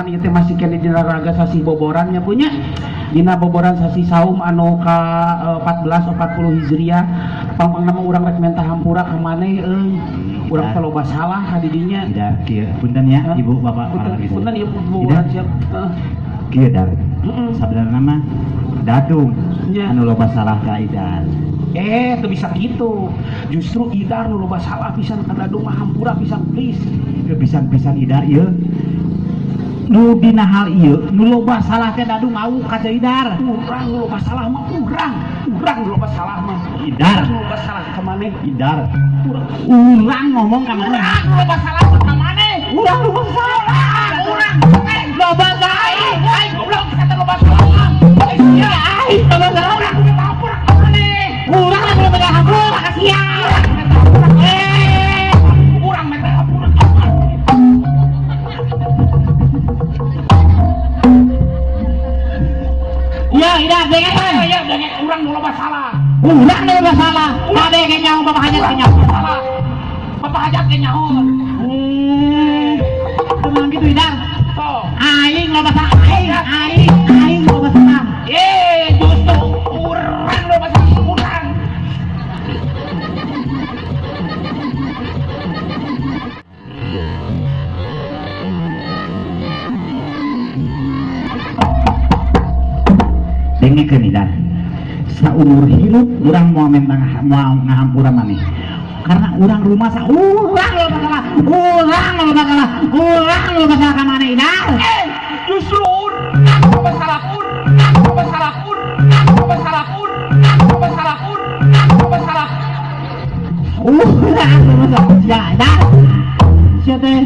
Pan ieu teh masih keneh dina raga sasih boboran nya punya. Dina boboran sasih saum anu ka 1440 Hijriah. Pangpangna mah urang rek menta hampura ka maneh euy. Urang teh loba salah ka di dinya. Idar kieu, punten ya, Hah? Ibu, Bapak, Punten, para wargi. punten ieu boboran siap. Heeh. Kieu, Dar. Heeh. Sabenerna mah Dadung Nya. anu loba salah ka Idar. Eh, teu bisa gitu. Justru Idar nu loba salah pisan ka Dadung mah, hampura pisan please. Ieu pisan-pisan Idar ieu. Nu dina hal ieu nu loba salah teh Dadung au ka Ceu Idar. Urang nu loba salah mah urang. Urang nu loba salah mah. Idar. Nu loba salah ka maneh. Idar. Urang. Urang ngomong ka maneh. Urang nu loba salah mah ka maneh. Urang loba salah. Urang. Loba salah. Aing goblok kata loba salah mah. Aing sia. Aing loba salah. Urang minta hampura ka maneh. Urang nu loba hampura ka sia. Eh, urang minta hampura ka maneh. Ya, Idar dengekeun. Ya, dengek urang nu loba salah. Urang nu loba salah. Kabeh ge nyaho Bapak Hajat ge nyaho. Salah. Bapak Hajat ge nyaho. Tenang gitu Idar. Tuh. Aing loba salah. Aing, aing, aing loba salah. Eh, justru urang loba salah urang. Dengekeun Idar. Saumur hirup urang moal minta moal ngahampura maneh. Karena urang rumasa urang loba salah. Urang loba salah. Urang loba salah ka maneh Idar. Eh, justru urang loba salah urang loba salah urang loba salah urang loba salah urang loba salah. Urang loba salah. Ya, Idar. Sia teh.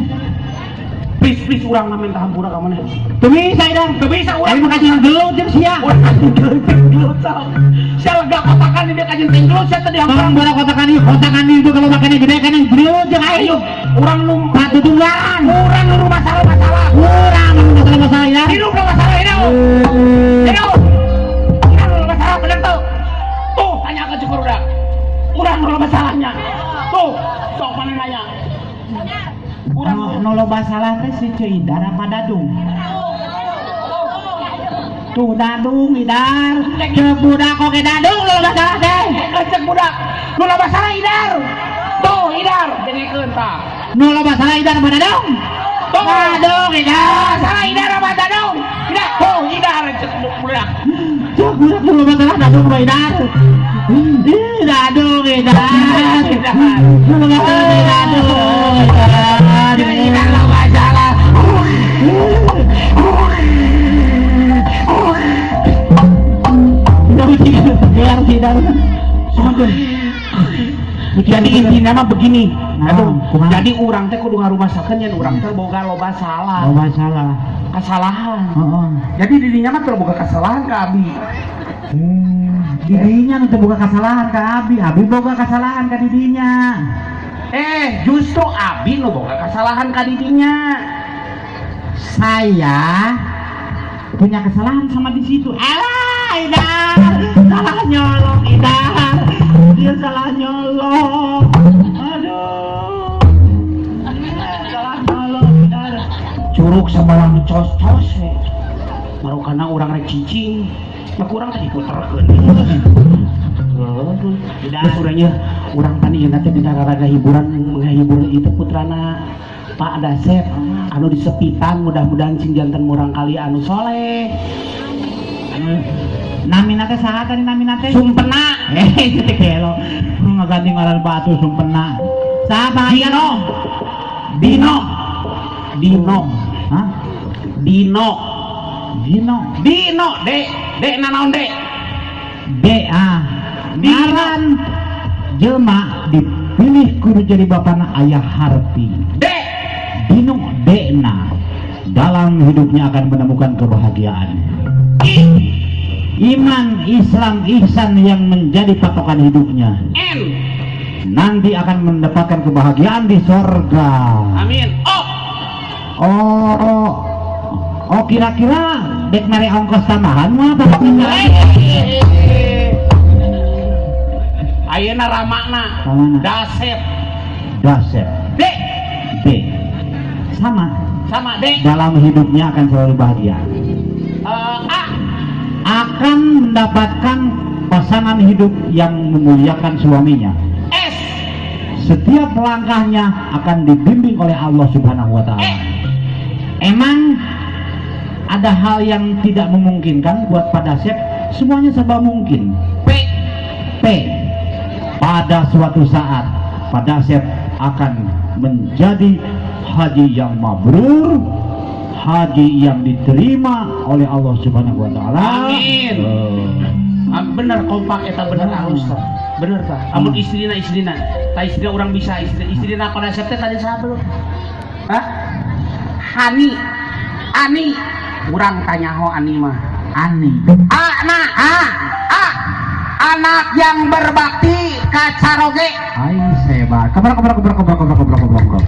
Please, please urang mah minta hampura ka maneh. Teu bisa Idar. Teu bisa urang. Aing mah kajian gelut jeung sia. Urang kajian gelut sok. Sia lega kotakan di dia kajian gelut sia teh dihampura. Tolong bola kotakan ieu, kotakan ieu kalau makannya gede kan yang gelut jeung aing. Ayo, urang nu Patutunggalan. Urang nu masalah masalah. Urang nu masalah masalah Idar. Hidup nu masalah hidup. Hidup. Urang nu masalah bener tuh. Tuh, tanya ke cukur udah. Urang nu masalahnya. Tuh, sok mana nanya. Urang Nu loba salah teh si Ceu Idar apa Dadung? Tuh Dadung Idar. Ceu budak oge Dadung nu loba salah teh. Cek budak. Nu loba salah Idar. Tuh Idar, dengekeun tah. Nu loba salah Idar apa Dadung? Tuh. Dadung Idar. Salah Idar apa Dadung? Idar, tuh Idar cek budak. Ceu budak nu loba salah Dadung apa Idar? Ih, Dadung Idar. Idar. Nu loba salah Dadung Idar. Idar loba salah. Jadi intinya mah begini. Nah, Aduh, kumaha? jadi urang teh kudu ngarumasakeun yen urang teh boga loba salah. Loba salah. Kesalahan. Heeh. Jadi dirinya mah teu boga kesalahan ka abi. Didinya nu teu boga kesalahan ka abi, abi boga kesalahan ka didinya. Eh, justru abi nu boga kesalahan ka didinya. Saya punya kesalahan sama di situ. Alah, Idar, salah nyolok Idar. Dia salah nyolok. Aduh. Salah nyolok Idar. Curug sabalang cos-cos we. Marukana urang rek cicing. Maka urang teh diputerkeun. Idar. Terus urangnya urang tani ieu teh dina raraga hiburan menghibur itu putrana Pak Dasep anu disepitan mudah-mudahan sing janten murang kali anu soleh. Anu namina teh saha tadi namina teh? Sumpena. Eh, itu teh gelo. Nu ngaganti ngaran batu Sumpena. Saha Pak Dino. Dino. Dino. Hah? Dino. Dino. Dino, Dek. Dek nanaon, Dek? D A. Ngaran jelema dipilih kudu jadi bapana ayah harti. Dek. Dino Dekna dalam hidupnya akan menemukan kebahagiaan. I. Iman, Islam, ihsan yang menjadi patokan hidupnya. N. Nanti akan mendapatkan kebahagiaan di sorga. Amin. O. Oh, oh, oh kira-kira dek mere ongkos tambahan mah apa? Ayeuna ramakna. Ramana. Dasep. Dasep. D. D. Sama. Sama D. Dalam hidupnya akan selalu bahagia. A. Akan mendapatkan pasangan hidup yang memuliakan suaminya. S. Setiap langkahnya akan dibimbing oleh Allah Subhanahu wa Ta'ala. Emang ada hal yang tidak memungkinkan buat Pak Dasep? Semuanya serba mungkin. P. P. Pada suatu saat Pak Dasep akan menjadi haji yang mabrur, haji yang diterima oleh Allah Subhanahu wa Ta'ala. Amin. Ah, bener kompak eta, bener alus tah. Bener tah. Amun istrina istrina. Tah, istrina urang bisa istrina. Istrina Pak Dasep teh tadi saha, Bro? Hah? Hani. Ani. Urang tanya ho Ani mah. Ani. A na A. A. Anak yang berbakti ka caroge. Ai seba. Kebrok kebrok kebrok kebrok kebrok kebrok kebrok kebrok.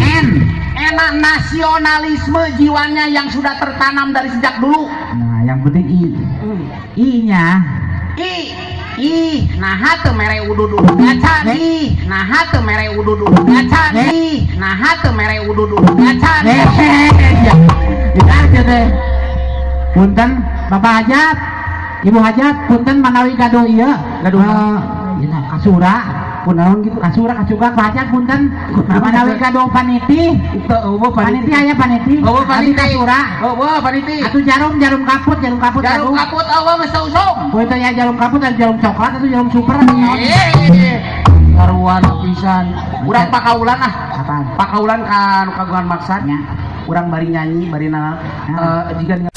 N. Enak nasionalisme jiwanya yang sudah tertanam dari sejak dulu. Nah, yang penting I. I-nya. I. Ih, nah teu mere udud gacan. Ih, nah teu mere udud gacan. Ih, nah teu mere udud gacan. Ya. Kita teh. Punten Bapak Hajat, Ibu Hajat, punten manawi gaduh ieu. Gaduh Eh, ieu kasura. Kunaon gitu? Kasura kasuga Pak Hajat, punten manawi gaduh paniti. Teu euweuh. Paniti aya paniti? Euweuh Abi paniti. Kasura. Euweuh paniti. Atuh jarum, jarum kaput, jarum kaput. Jarum gaduh. Kaput euweuh, geus usum. Oh, itu ya jarum kaput dan jarum coklat atau jarum super atau naon? Eh, karuan pisan. Urang pakaulan ah. Apaan? Pakaulan kan kagungan maksad. Nya. Urang bari nyanyi, bari nana. Ah. Eh, jika